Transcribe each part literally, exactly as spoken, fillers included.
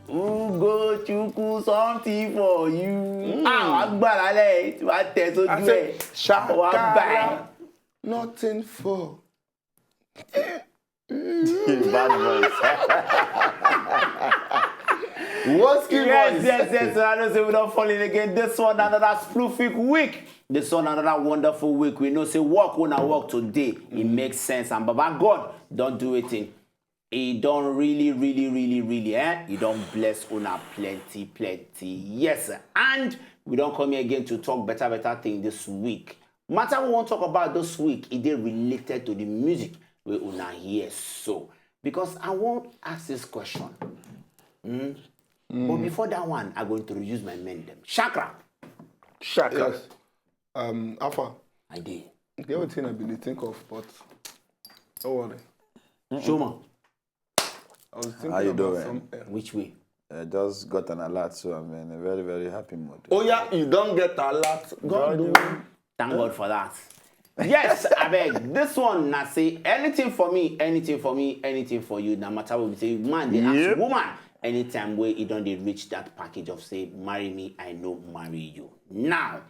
Ugochukwu, something for you. Ah, wàá gbà lálẹ́ yìí, tí wàá tẹ̀ sójú ẹ̀. Wàá bá ẹ̀. Nothing for. Bad boys. What's good, Yes, boys? Yes, yes. So I know say we don't fall in again. This one, another splufic week. This one, another wonderful week. We know say work when I work today, it makes sense. And Baba God don't do it. He don't really, really, really, really, eh? He don't bless una plenty, plenty. Yes, sir. And we don't come here again to talk better, better thing this week. Matter we want talk about this week, it is related to the music we una hear so. Because I want ask this question. Hmm? But before that one, I go introduce my men them. Chakra. Shaka. Yes. Um, Alpha, I did. the only thing I been dey think of, but don't worry. Shoma, I was thinking How you about doing? something. Which way? I just got an alert, so I'm in a very, very happy mood. Oh yeah, you don't get alert. God do. Thank God for that. Yes, I beg. This one, na say anything for me, anything for me, anything for you. No matter what we say, man, they ask Yep. Woman, anytime where it don't they reach that package of say, marry me, I know marry you. Now,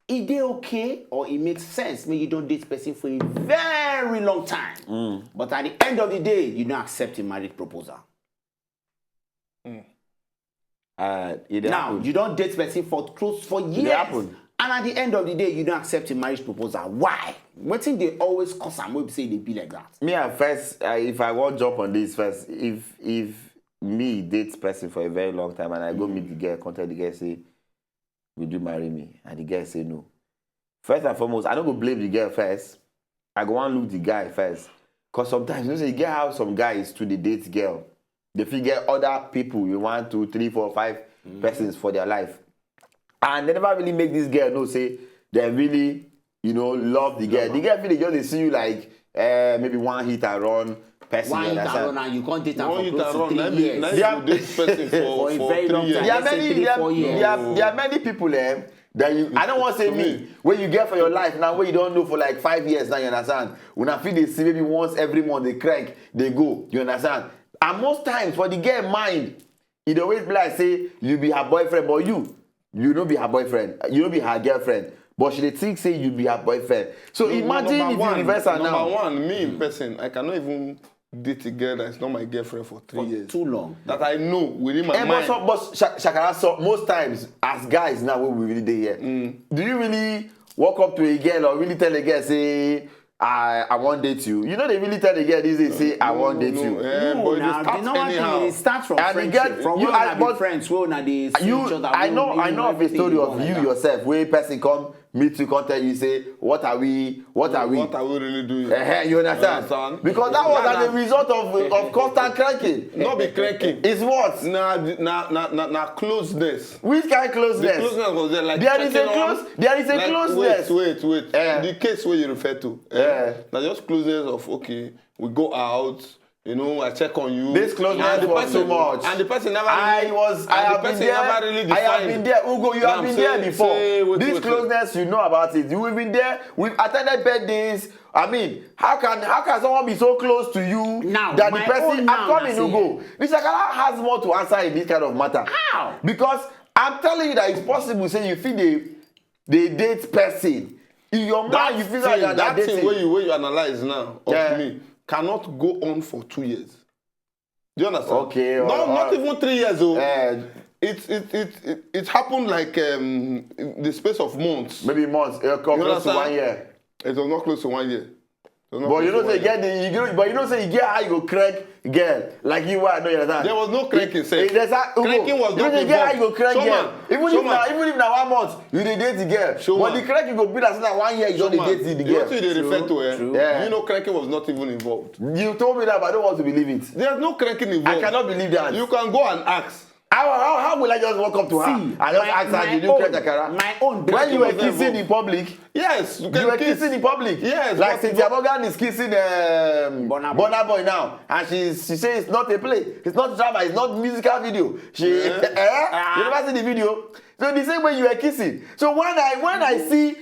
is it okay or it makes sense? Maybe you don't date person for a very long time, but at the end of the day, you don't accept a marriage proposal. Uh, it Now, happened. You don't date person for close for years. happen. And at the end of the day, you don't accept a marriage proposal. Why? Wetin dey always cause am wey be say e dey be like that? Me at first, uh, if I want jump on this first, if if me date person for a very long time and I go meet the girl, contact the girl, say, "Would you marry me?" And the girl say no. First and foremost, I don't go blame the girl first. I go and look the guy first. Because sometimes, you know, say, you get how some guys to the date girl. They fit get other people, you want two, three, four, five persons for their life. And they never really make this girl know, say, they really, you know, love the girl. The girl feel they just dey see you like, uh, maybe one hit and run person. One You hit and understand? run and you can't date am One for hit close and to run. three Let me, years. let Yeah. you date person for, For a for very three long years. time. There are Let's say many, three, there, are, four years. there, are, there are many people, eh, that you, I don't want to say To me, me. Where you get for your life now, where you don't know for like five years now, you understand? When I feel they see maybe once every month, they crank, they go, you understand? And most times, for the girl mind, it always be like say you be her boyfriend, but you, you no be her boyfriend, you no be her girlfriend, but she dey think say you be her boyfriend. So No, imagine number if one, you reverse her number now. One, me in person, I cannot even date a girl that is not my girlfriend for three For years. Too long. That I know within my Eh, but, mind. so, but Sha- Shakara, so most times as guys now, we really dey here. Do you really walk up to a girl or really tell a girl say, "I I want date you"? You know they really tell a girl these days say, "I want date No, you." eh, No, but you now, start the normal anyhow. Thing is start from And the friendship. girl- From you when are- una be but friends, when una dey see You, each other. I When know, una I know of a everything story dey of go like you that. Yourself where person come meet you, come tell you say, "What are we? What are we?" What are we really doing? Eh, you understand? Understand? Because that was Nah, as a nah. Result of, of constant cranking. Not be cranking. It's what? Nah, nah, nah, nah, nah, closeness. Which kind of The closeness? closeness was there. Like There is a checking on- close. There is a Like, closeness. Wait, wait, wait. Eh. The case where you refer to. Eh? Eh. Now just closeness of, okay, we go out. You know, I check on you. This closeness And the was person, too much. And the person never I really, was. and I the have been person there. Never really I have defined. been there. Ugo, you No, have I'm been saying- there before. Say, wait, This wait, wait. Closeness, you know about it. We've been there. We've attended birthdays. I mean, how can how can someone be so close to you Now, that the my person? Own I'm now, coming, na say- Ugo. This Shakara has more to answer in this kind of matter. How? Because I'm telling you that it's possible. Say you feel they they date person. In your mind, That you feel thing, like that, that that thing dating. Where you where you analyze now of Yeah. Me cannot go on for two years. Do you understand? Okay, No, all- not all- even three years old. Eh, It, it it it it happened like um, in the space of months. Maybe months. Uh, come You close to understand? One year. It was not close to one year. It was not But you close know, to say one year. Get the you know, but you know, say you get how you go crank girl. Like you are, no, you understand? There was no cranking, sir. It, there's a, Ugo, Cranking was you know, not say get how you go involved. crank Showman, girl. Even if Showman. Now, even if now one month you dey date the girl, Showman. But the crank you go be that now one year you don dey Showman, date the you know girl. what you dey refer to, eh? True. Yeah. You know, cranking was not even involved. You told me that, but I don't want to believe it. There's no cranking involved. I cannot believe that. You can go and ask. How, how, how will I just walk up to her? See, I just my- ask her, my did you own- crank Shakara? my own When you were Cranking was kissing not in public, Yes, you you can were kiss. Kissing in public. Yes, Like but- Cynthia Morgan is kissing um, Burna Boy. Burna Boy now, and she she say it's not a play, it's not drama, it's not musical video. She Yeah. eh? You never see the video. So the same way you were kissing. So when I when I see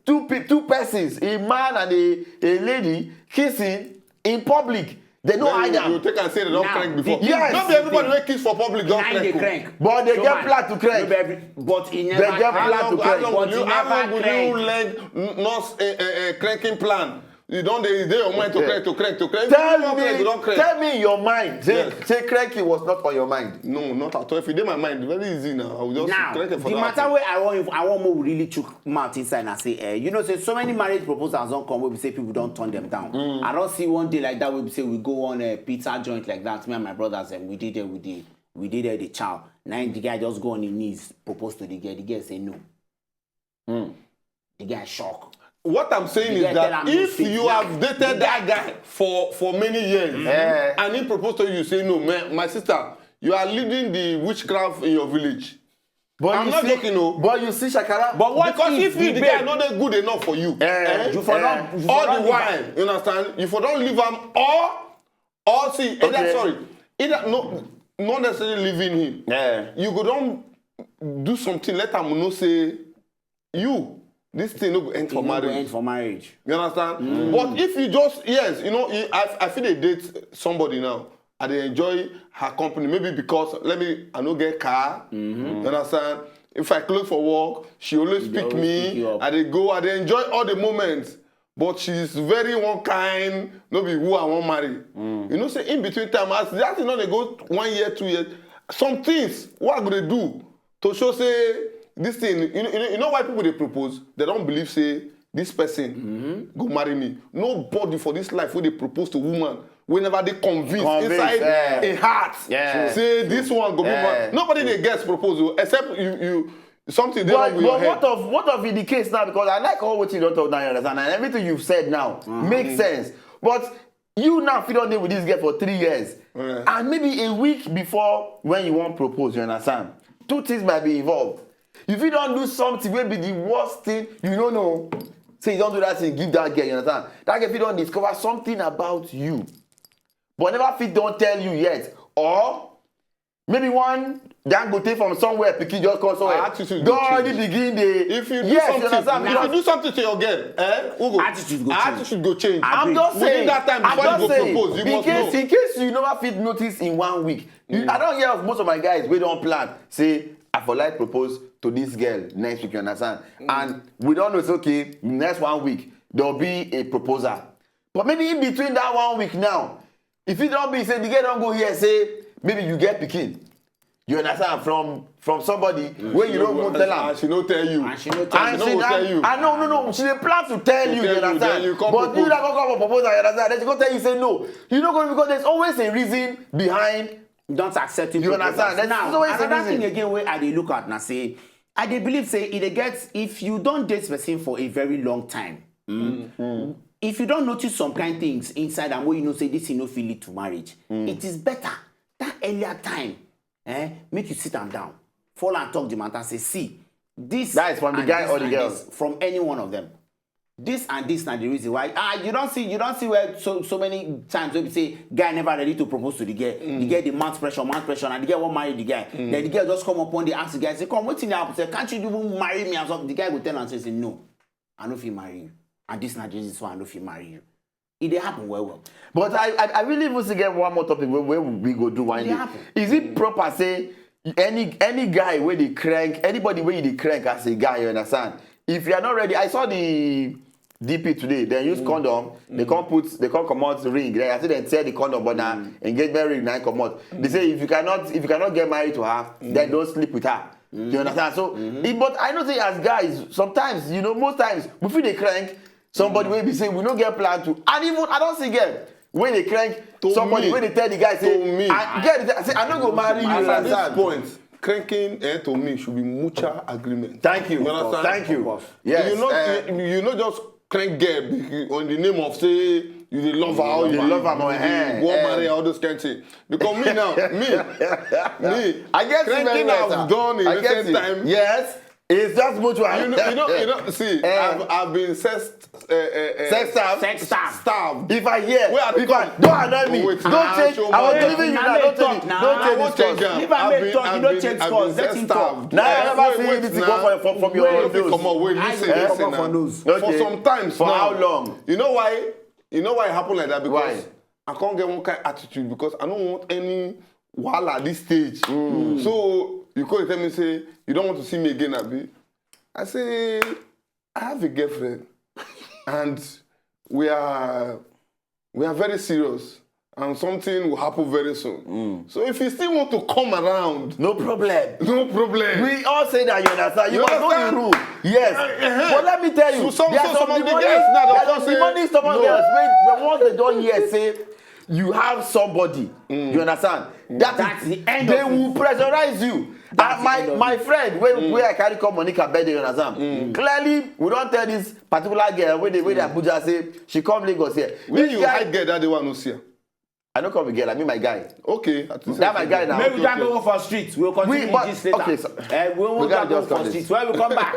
two pe- two persons, a man and a, a lady kissing in public, They no Then hide you, you am. Take and say they don't Now, crank before. the- Yes. Not be everybody wey kiss for public don Nine crank. dey O. Crank. But they So get man, plan to crank. No be every, but he never They get crank. plan How to long, crank. how long But will he you, how never long will you crank. learn n- not uh, uh, uh, cranking plan? You don dey dey your mind to Okay. Crank, to crank, to crank. Tell You don crank, me, you don crank. Tell me in your mind. Say, Yes. Say cranking was not on your mind. No, not at all. If you dey my mind, very easy now. I will just Now, crank it for the that. Matter wey I wan, I wan more really chook mouth inside and say, eh, you know, say so many marriage proposals don come wey be say people don turn them down. I don see one day like that wey be say we go on a pizza joint like that. Me and my brothers, and we did there with the, we did there the chow. Now the guy just go on his knees, propose to the girl. The girl say no. The guy shock. What I'm saying The is guy tell that am no if say you no. Have dated that guy for for many years Eh. And he proposed to you, say no, man, my sister, you are leading the witchcraft in your village. But I'm you not see, joking, no. But you see, Shakara. But what Because if if you the the guy babe- not that good enough for you, Eh, eh, You for eh, don, you for all don the leave am. while, you understand? You for don't leave him or or see, either, Okay. Sorry, either no, not necessarily leaving him. Yeah. You go don't do something. Let him know say you this thing no go end You for no go marriage. End for marriage. You understand? But if you just yes, you know, you- I I feel they date somebody now. I dey enjoy her company maybe because let me I no get car. You understand? If I close for work, she always She dey pick always me. Pick you up. I dey go. I dey enjoy all the moments. But she's very one kind. No be who I wan marry. You know say in between time as that thing no dey go one year, two years. Some things what I go dey do to show say this thing you know, you know, you know why people dey propose? They don't believe say this person go marry me. Nobody for this life wey dey propose to woman wey never dey convinced Convinced, inside eh. A heart Yeah. Say this one go be Yeah. man. Nobody dey get proposal except you you something dey But, wrong with your but head. What of what of in the case now? Because I like all what you don't talk now, you understand, and everything you've said now makes sense. But you now fit don dey with this girl for three years, Yeah. And maybe a week before when you wan propose, you understand, two things might be involved. You fit don do something wey be the worst thing you no know. Say you don do that thing, give that girl, you understand. That girl fit don discover something about you, but never fit don tell you yet, or maybe one Dangote from somewhere pikin just come somewhere. Her attitude Don go already change. Begin dey. If you do Yes, something, you understand. If you do something to your girl, eh, Ugo, Attitude go change. Attitude go change. I'm just Within saying. That time I'm before you just go saying. Propose, you in must case know. In case you never fit notice in one week. You, I don't hear of most of my guys wey don plan say I for like propose to this girl next week. You understand? And we don't know. It's okay. Next one week there'll be a proposal. But maybe in between that one week now, if you don't be say the girl don't go here say maybe you get pikin. You understand? From from somebody where you don't go tell am. And she no tell you. And she no tell And no she go now, tell you. I know, no, no. She dey plan to tell you, Tell you you, understand? then you come But you propose. That come come propose, you understand? Then she go tell you say no. You know, because there's always a reason behind. Don't accept it. You understand? There's Now, always a another reason. Thing again where I dey look at now say, I dey believe say it dey get if you don't date person for a very long time. If you don't notice some kind things inside and where you know say this thing no fit lead to marriage, it is better that earlier time, eh, make you sit am down, fall and talk the matter, say, see, this That is from the and guy this or the and girl? This, from any one of them. This and this na the reason why ah you don't see you don't see where so so many times wey be say guy never ready to propose to the girl, the girl dey mount pressure, mount pressure, and the girl wan marry the guy. Then the girl just come up one day ask the guy say, come, wetin dey happen? Say, can't you even marry me and something? The guy go tell am say, say no, I no fit marry you, and this na the reason why I no fit marry you. E dey happen well well. But I, I, I really even still get one more topic where, where we go do one It day. Happen. Is it proper say any any guy where they crank, anybody where they crank as a guy, you understand? If you are not ready, I saw the D P today. They use condom. They can't put. They can't come out ring. They, I think they tear the condom, but now engagement ring now come out. They say if you cannot if you cannot get married to her, then don't sleep with her. You understand? So, it- but I know say as guys, sometimes you know most times we feel they crank somebody wey be say we no get plan to, and even I don't see girl when they crank To somebody me. When they tell the guy say, To me. I, girl say I no go marry you. You At this understand? Point, cranking eh, to me should be mutual agreement. Thank you. You understand? Thank you. Of course. Yes. you know, eh, you, you know, just crank girl be- on the name of say you dey love her. Or Dey you love am, you eh, dey go eh. Marry her, all those kind things. Because me now, me, me, I get it very cranking well, I've sir. done in I get recent it. Time. Yes. It's just mutual. You know, you know, you know. See, Eh. I've, I've been sex, uh, uh, uh, Sex starved? Sex starved. If I hear, Where I if I come? don't annoy me, Wait, don't ah, change. show I was me. leaving you Now now. let Don't me talk change. now. Don't I change won't this change course. am. If I I've may been- talk, you I've don't been- change I've course. been Let him starved. talk. Now I never Wait, see wait anything now. come from, from, from your Wait, own wait, nose. Come on, wait, I listen, go listen come now. for nose. Okay. For sometimes For now, how long? You know why? You know why it happen like that? Because Why? I can't get one kind attitude because I don't want any wahala at this stage. So you come tell me say you don't want to see me again, abi? I say I have a girlfriend, and we are we are very serious, and something will happen very soon. So if you still want to come around, No problem. No problem. We all say that, you understand. You, You must know the understand? Rule. Yes. Uh-huh. But let me tell you, So some- there are so some, some of the demonic, girls now, there they'll are some come say, demonic stubborn "No." Girls. When, when once they don't hear, say you have somebody. You understand? That That's is- the end They of it. Will pressurize you. That's Uh, my the end of my it. Friend, when where I carry come Monica birthday, you understand? Clearly, we don't tell this particular girl where they where they Abuja say she come Lagos here. When This you guy- hide girl that day one, no see her. I don't come with girl. I mean my guy. Okay, I think That my guy now. Maybe we Okay, just okay. Go for street. We'll continue We- the but- gist later. Okay, so- Eh, we won't We gotta just go just for cut street. this. When we come back,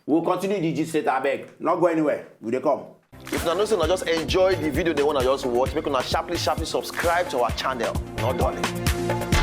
we'll continue the gist later. I beg. Not go anywhere. We dey come. If una know say una just enjoy the video they wanna just watch, make una sharply sharply subscribe to our channel. Not darling.